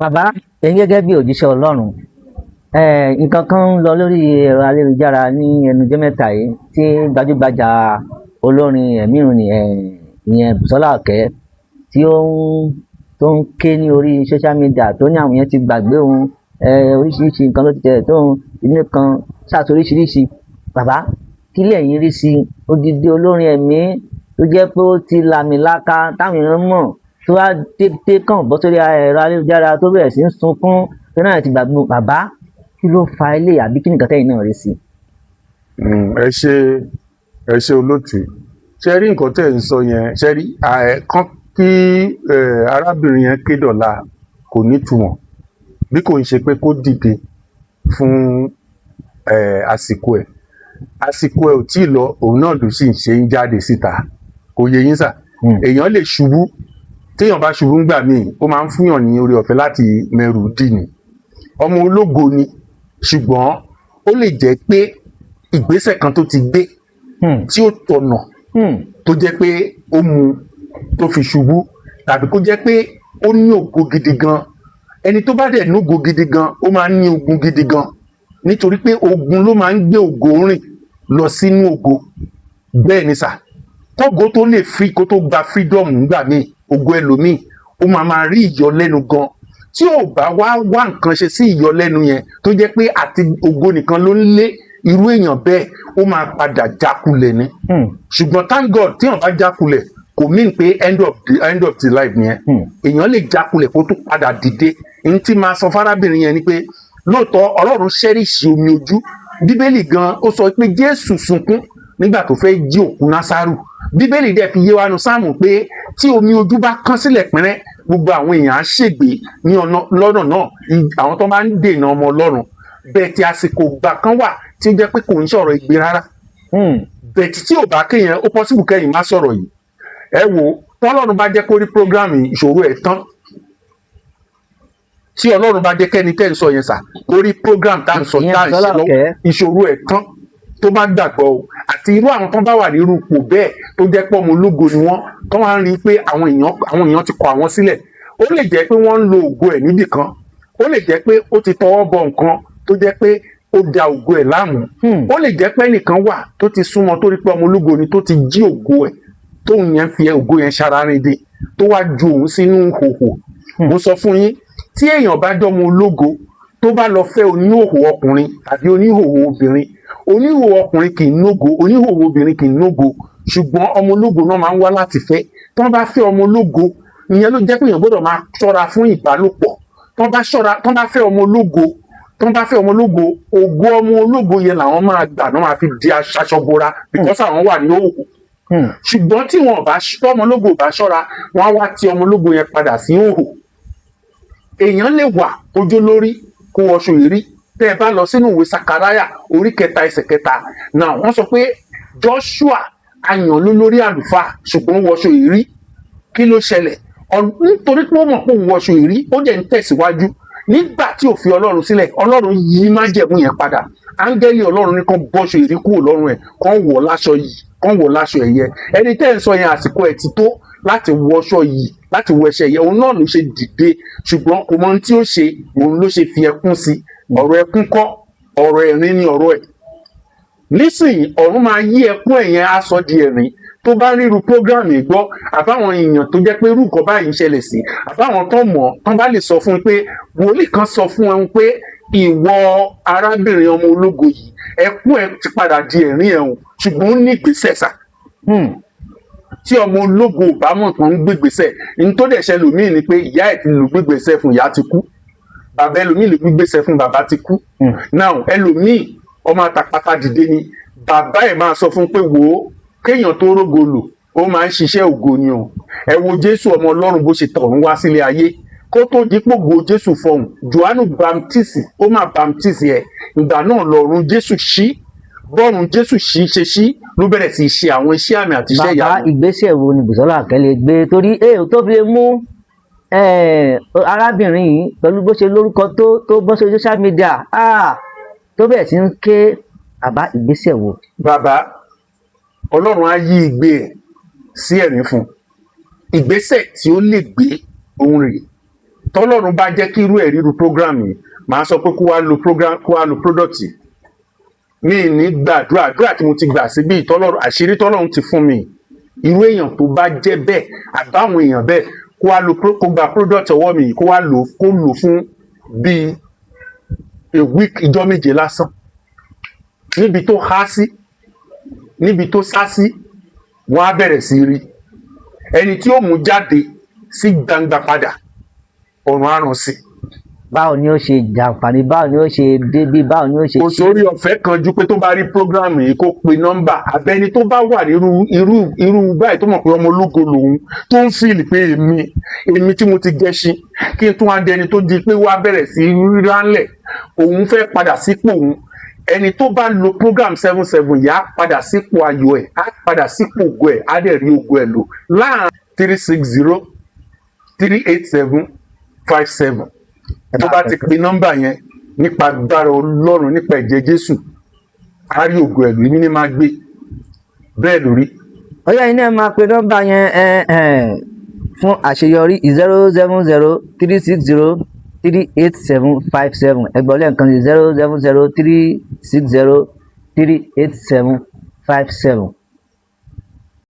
Bàbá, ẹ̀yin gẹ́gẹ́ bí òjíṣẹ́ Ọlọ́run, nǹkan kan ń lọ lórí ẹ̀rọ ayélujára ní ẹnu ọjọ́ mẹ́ta yìí tí gbajúgbajà olórin ẹ̀mí ìrun ìyẹn Bùsọ́lá Ọ̀kẹ́ tí ó ń tó ń ké ní orí social media, tó ní àwọn èèyàn ti gbàgbé òun, oríṣiríṣi nǹkan ló ti tẹ̀ tóun ilé kan ṣáàtì oríṣiríṣi. Bàbá, kí lẹ̀yin rí sí odidi olórin ẹ̀mí tó jẹ́ pé ó ti làmìlaka táwọn èèyàn mọ̀, tó wá dédé kàn bọ́ sórí ẹ̀rọ ayélujára, tó bẹ̀rẹ̀ sí ń sunkún tó náà ti gbàgbé? Bàbá, kí ló fa eléyìí, àbí kí nìkan tẹ́yin náà rí sí? Ẹ ṣe, ẹ ṣe olóòtú. Ṣe rí nǹkan tẹ́ ẹ̀ ń sọ yẹn, ṣe rí kán kí arábìnrin yẹn ké dọ̀la kò nítumọ̀ bí kò ń ṣe pé kó dìde fún àsìkò ẹ̀. Àsìkò ẹ̀ ò tí ì lọ, òun náà ló sì ń ṣe ń jáde síta. Kò yé yín sà? Èèyàn lè ṣubú. Téèyàn bá ṣubú ńgbà míì, ó máa ń fúnyàn ní oore ọ̀fẹ́ láti mẹrù dì ní. Ọmọ ológo ni, ṣùgbọ́n ó lè jẹ́ pé ìgbésẹ̀ kan tó ti gbé tí ó tọ̀nà tó jẹ́ pé ó mu tó fi ṣubú, tàbí kó jẹ́ pé ó ní ògo gidi gan. Ẹni tó bá dẹ̀ ní ògo gidi gan, ó máa ń ní ogun gidi gan, nítorí pé ogun ló máa ń gbé ògo rìn lọ sínú ògo. Bẹ́ẹ̀ ni sà. Kógo tó lè free, kó tó gba freedom nígbà míì, ògo ẹlòmíì, ó máa máa rí ìyọlẹ́nu gan. Tí ò bá wá wá nǹkan ṣe sí ìyọlẹ́nu yẹn, tó jẹ́ pé àti ògo nìkan ló ń lé, irú èèyàn bẹ́ẹ̀, ó máa padà jákulẹ̀ ni. Ṣùgbọ́n thank God, tí èèyàn bá jákulẹ̀, kò mean pé end of the life nìyẹn. Èèyàn lè jákulẹ̀ kó tó padà dìde. N tí máa sọ fárábìnrin yẹn ni pé lóòótọ́, Ọlọ́run cherish omi ojú. Bíbélì gan, ó sọ pé Jésù sunkún nígbà tó fẹ́ jí òkú Násárù. Bíbélì dẹ̀ fi yé wa nu Sáàmù pé tí omi ojú bá kán sílẹ̀ pínrẹ́, gbogbo àwọn èèyàn á ṣègbè ní ọ̀nà lọ́nà náà, àwọn tó bá ń dènà ọmọ Ọlọ́run. Bẹ́ẹ̀ tí àsìkò ìgbà kan wà tí ó jẹ́ pé kò ń sọ̀rọ̀ ìgbé rárá. Bẹ́ẹ̀ tí ò bá kéèyàn, ó possible kẹ́yìn má sọ̀rọ̀ yìí. Ẹ wo, tọ́lọ́run bá jẹ́ kó rí program yìí, ìṣòro ẹ̀ tán. Tí Ọlọ́run bá jẹ́ kẹ́ni tẹ́ ń sọ yẹn sà kó rí program tá à ń sọ, Ìyẹn tá à ń ṣe Bùsọ́lá lọ́wọ́, Ọ̀kẹ́. ìṣòro ẹ̀ tán, tó bá gbàgbọ́ o. Àti irú àwọn tó bá wà nírú ipò bẹ́ẹ̀, tó jẹ́ pé ọmọ ológo ni wọ́n, tó wá ń rí i pé àwọn èèyàn ti kọ àwọn sílẹ̀, ó lè jẹ́ pé wọ́n ń lo ògo ẹ̀ níbì kan, ó lè jẹ́ pé ó ti tọwọ́ bọ nǹkan tó jẹ́ pé ó da ògo ẹ̀ láàmú, ó lè jẹ́ pé ẹnìkan wà tó ti súnmọ́, tó rí pé ọmọ ológo ni, tó ti jí ògo ẹ̀, tóun yẹn fi ògo yẹn ṣararin de, tó wá ju òun sínú hòhò. Mo sọ fún yín, tí èèyàn bá jọmọ ológo, tó bá lọ fẹ́ oníhòhò ọkùnrin tàbí oníhòhò obìnrin, oníhòhò ọkùnrin kì í nógo, oníhòhò obìnrin kì í nógo, ṣùgbọ́n ọmọ ológo náà máa ń wá láti fẹ́. Tí wọ́n bá fẹ́ ọmọ ológo, ìyẹn ló jẹ́ pé èèyàn gbọ́dọ̀ máa ṣọ́ra fún ìbálòpọ̀. Tí wọ́n bá ṣọ́ra, tí wọ́n bá fẹ́ ọmọ ológo, tí wọ́n bá fẹ́ ọmọ ológo, ògo ọmọ ológo yẹn làwọn máa gbà náà máa fi di aṣọ bora, because àwọn wà ní òhò. Ṣùgbọ́n tí wọn ò bá tọ́ ọmọ ológo ò bá ṣọ́ra, wọ́n á wá ti ọmọ ológo yẹn padà sí òhò. Èèyàn lè wà ojú lórí kó wọṣọ ìrí. Tẹ́ ẹ bá lọ sínú ìwé Sakaraya orí 3 ẹsẹ̀ 3 náà, wọ́n sọ pé Joshua ayàn ló lórí àlùfáà, ṣùgbọ́n ó wọṣọ ìrí. Kí ló ṣẹlẹ̀? Nítorí pé ó mọ̀ pé òun wọṣọ ìrí, ó dẹ̀ ń tẹ̀síwájú nígbà tí ò fi Ọlọ́run sílẹ̀, Ọlọ́run yí májẹ̀mú yẹn padà. Áńgẹ́lì Ọlọ́run ní kán bọ́ṣọ ìrí kúrò lọ́rùn ẹ̀, kán wọ̀ láṣọ yìí, kán wọ̀ láṣọ ẹ̀yẹ. Ẹni tẹ́ ń sọ yẹn, àsìkò ẹ̀ ti tó láti wọṣọ yìí, láti wọ ẹṣẹ yẹn. Òun náà ló ṣe dìde, ṣùgbọ́n kò mọ ohun tí ó ṣe. Òun ló ṣe fi ẹkún sí. Ọ̀rọ̀ ẹkún kọ́, ọ̀rọ̀ ẹ̀rín ni ọ̀rọ̀ ẹ̀ nísìnyí. Ọ̀run máa yí ẹkún ẹ̀yẹn, á sọ di ẹ̀rín. Tó bá ríru program yìí gbọ́, àbáwọn èèyàn tó jẹ́ pé irú nǹkan báyìí ń ṣẹlẹ̀ sí, àbáwọn tó mọ̀, tán bá lè sọ fún un pé wòlíì kan sọ fún ẹ pé ìwọ arábìnrin ọmọ ológo yìí, ẹkún ẹ ti padà di ẹ̀rín ẹ̀ o, ṣùgbọ́n ó ní ìgbésẹ̀ sà. Tí ọmọ ológo ò bá mọ̀ tán ń gbégbèsẹ̀ ní, tó dẹ̀ ṣẹlòmíì ni pé ìyá ẹ̀ ti lù gbégbèsẹ̀ fún, ìyá ti kú. Bàbá ẹlòmíì lè gbégbèsẹ̀ fún, bàbá ti kú. Now, ẹlòmíì, ọmọ àtàpàtà dìde ni, bàbá ẹ̀ máa sọ fún pé wò ó, kéèyàn tó rógo lò, ó máa ń ṣiṣẹ́ ògo ni o. Ẹ wo Jésù ọmọ Ọlọ́run, bó ṣe tọ̀run wá sílé ayé, kó tó dípò go Jésù fọhùn, Johannu Baptist, ó máa baptist ẹ. Ìgbà náà lọ́run Jésù ṣí. Bọ́run Jésù ṣí ṣe ṣí, ló bẹ̀rẹ̀ sí í ṣe àwọn iṣẹ́ àmì àti iṣẹ́ Bàbá, ìyanu. ìgbésẹ̀ wo ni Bùsọ́lá Ọ̀kẹ́ lè gbé torí tó fi lè mú arábìnrin yìí, pẹ̀lú bó ṣe lórúkọ tó bọ́ sórí social media, tó bẹ̀rẹ̀ sí ń ké? Bàbá, ìgbésẹ̀ wo? Bàbá, Ọlọ́run á yí igbe ẹ̀ sí ẹ̀rín fún un. Ìgbésẹ̀ tí ó lè gbé òun rèé. Tọ́lọ́run bá jẹ́ kí irú ẹ̀ ríru program yìí, màá sọ pé kó wá lo program, kó wá lo product yìí. Mi ní gbàdúrà, àdúrà tí mo ti gbà síbí, tọ́lọ́run, àṣírí tọ́lọ́run ti fún mi, irú èèyàn tó bá jẹ́ bẹ́ẹ̀ àbáwọn èèyàn bẹ́ẹ̀, kó wá lo kó gba product ọwọ́ mi yìí, kó wá lò, kó lò fún bíi a week, ìjọ 7 lásán, níbi tó há sí, níbi tó sá sí, wọ́n á bẹ̀rẹ̀ sí rí ẹni tí ó mú jáde sí gbangba padà, ọ̀run àrùn sí. Báwo ni ó ṣe jàǹfààní? Báwo ni ó ṣe débí? Báwo ni ó ṣe? Kò sórí ọ̀fẹ́ kan ju pé tó bá rí program yìí, kó pe nọ́mbà abẹ́ni tó bá wà nírú irú báyìí, tó mọ̀ pé ọmọ ológo lòun, tó ń feel pé èmi tí mo ti gẹṣin, kí n tún wá dẹni tó di pé wá bẹ̀rẹ̀ sí ránlẹ̀, òun fẹ́ padà sípò òun. Ẹni tó bá lo program 77 yìí á padà sípò ayọ̀ ẹ̀, á padà sípò ògo ẹ̀, á dẹ̀ rí ògo ẹ̀ lò láàrin 36038757. Tó bá ti pe nọ́mbà yẹn, nípa agbára Ọlọ́run, nípa ẹ̀jẹ̀ Jésù, á rí ògo ẹ̀ lò. Èmi ní máa gbé bẹ́ẹ̀ lórí. Ọyá iná, ẹ máa pe nọ́mbà yẹn ẹ ẹ fún àṣeyọrí: 07036038757. Ẹgbọ́n lẹ́ẹ̀kan sí: 07036038757.